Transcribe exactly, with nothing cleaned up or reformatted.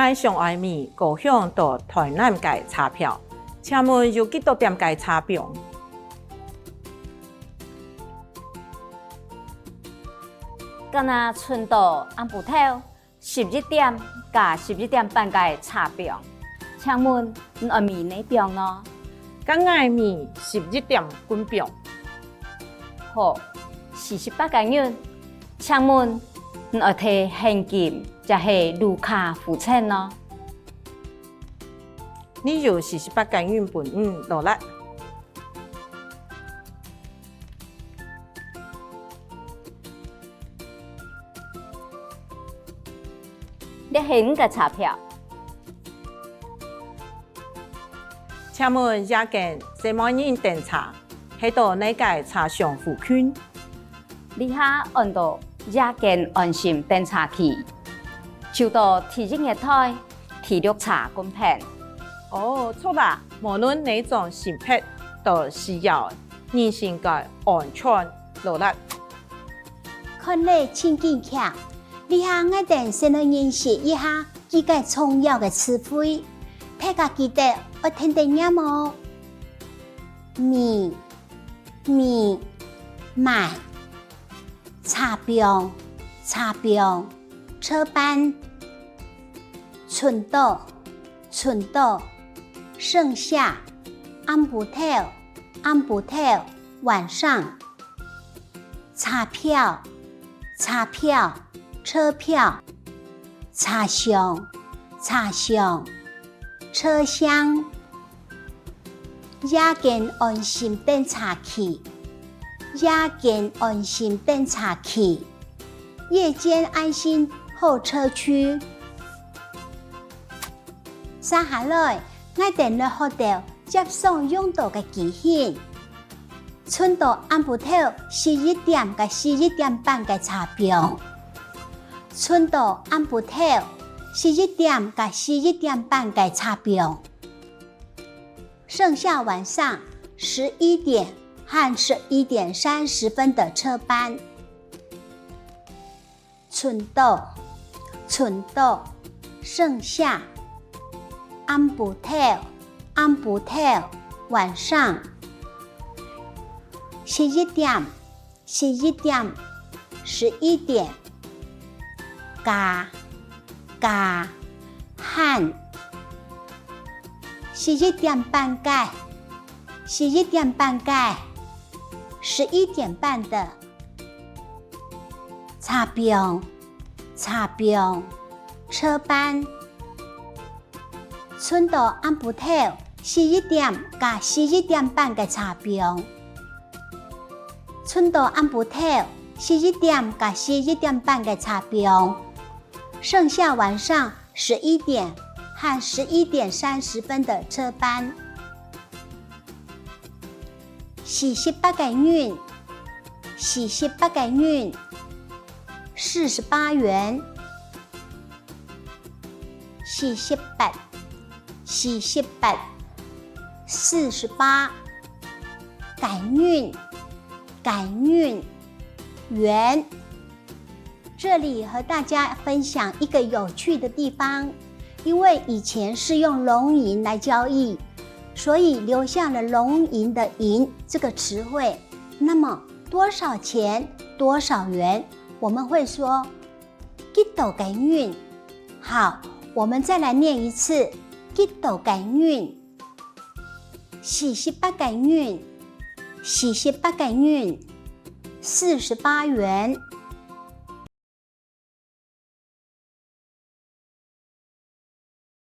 𠊎想愛買高雄到臺南个車票，請問有幾多點个車票？敢若賸到暗晡頭十一點佮十一點半个車票，請問你愛買哪張呢？敢𠊎買十一點半張。好，四十八个銀，請問你愛提現金，抑係鑢卡付錢呢？你有四十八个銀分你，勞力。 這係你个車票。請問夜間係無人等車，係到哪个車廂附近？這下安到夜間安心等車去，就到第一月台第六車近片。哦，著啦，無論哪種性別，都需要人身个安全，勞力。 看了情景劇，這下𠊎等先來認識一下幾个重要个詞彙，大家記得愛跈等唸哦。買，買，買。車票，車票，車班。賸到，賸到，剩下，暗晡頭，暗晡頭，晚上。 車票，車票，車票。車廂，車廂，車廂。夜間安心等車去，夜間安心等車去。夜間安心候車區。接下來，𠊎等來學到輒常用到个句型。 賸到暗晡頭十一點佮十一點半个車票。賸到暗晡頭十一點佮十一點半个車票。剩下晚上十一點和十一點三十分的車班。 賸到，賸到，剩下。暗晡頭，暗晡頭，晚上。十一點，十一點，十一點。加，加，和。十一點半个，十一點半个，十一點半的。 車班，車班，車班。賸到暗晡頭十一點佮十一點半个車班。賸到暗晡頭十一點佮十一點半个車班。剩下晚上十一點和十一點三十分的車班。 四十八个銀，四十八个銀，四十八元。四十八，四十八，四十八。个銀，个銀，元。 这里和大家分享一个有趣的地方，因为以前是用龙吟来交易，所以留下了龙吟的吟这个词汇。那么多少钱、多少元，我们会说几多个银。好，我们再来念一次，几多个银。 四十八个銀，四十八个銀，四十八元。